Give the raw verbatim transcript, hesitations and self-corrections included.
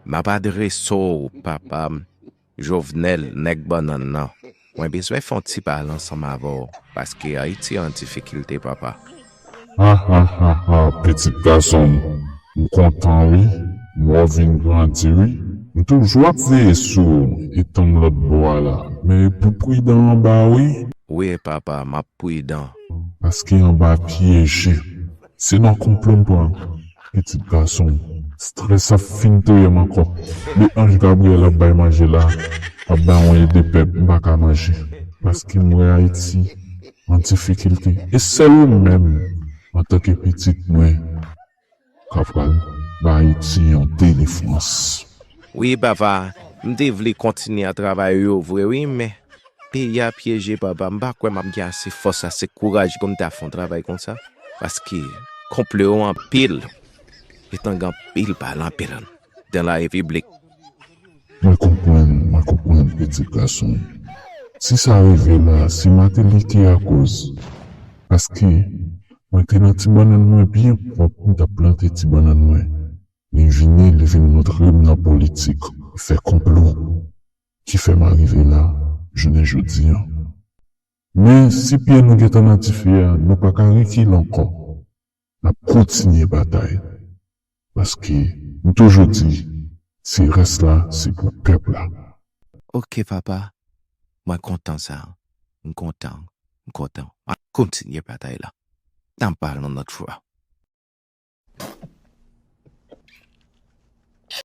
M ap adrese w, papa m, Jovenel, nèg bannann nan. Mwen bezwen fè yon ti pale ansanm avè w, paske Ayiti an difikilte, papa. Ha ha ha ha, pitit gason m. M kontan wi. M wè w vin grandi wi. M toujou ap veye sou ou, etan m lòt bò a la. Men e pou pridan anba wi. Wi, papa, m ap pridan. Paske anba pyeje. Se nan konplo m pran, pitit gason m. Strès ap fin touye m ankò. De Ange Gabriel ap bay manje la, ap bay yon ede pèp, m pa ka manje. Paske m wè Ayiti an difikilte. E sèl ou menm, antanke pitit mwen, k ap pral bay Ayiti yon delivrans. Wi, papa, m te vle kontinye a travay yo vre, wi, men peyi a pyeje, papa. M pa kwè m ap gen ase fòs, ase kouraj pou m ta fè yon travay konsa. Paske konplo yo anpil. Etan gen anpil pale anpil dan la repiblik. Mwen konprann, mwen konprann, pitit gason. Si sa rive la, se Martelly ki akoz. Paske mwen te nan ti bannann mwen byen pwòp, m t ap plante ti bannann mwen. Li vini, li vin montre m nan politik, fè konplo. Ki fè m arive la, jounen jodi an. Men si pye nou gentan nan dife a, nou pa ka rekile ankò. N ap kontinye batay. Paske m toujou di, se rès la, se pou pèp la. Ok, papa. Mwen kontan sa. M kontan. M kontan. N ap kontinye batay la. N ap pale yon lòt fwa.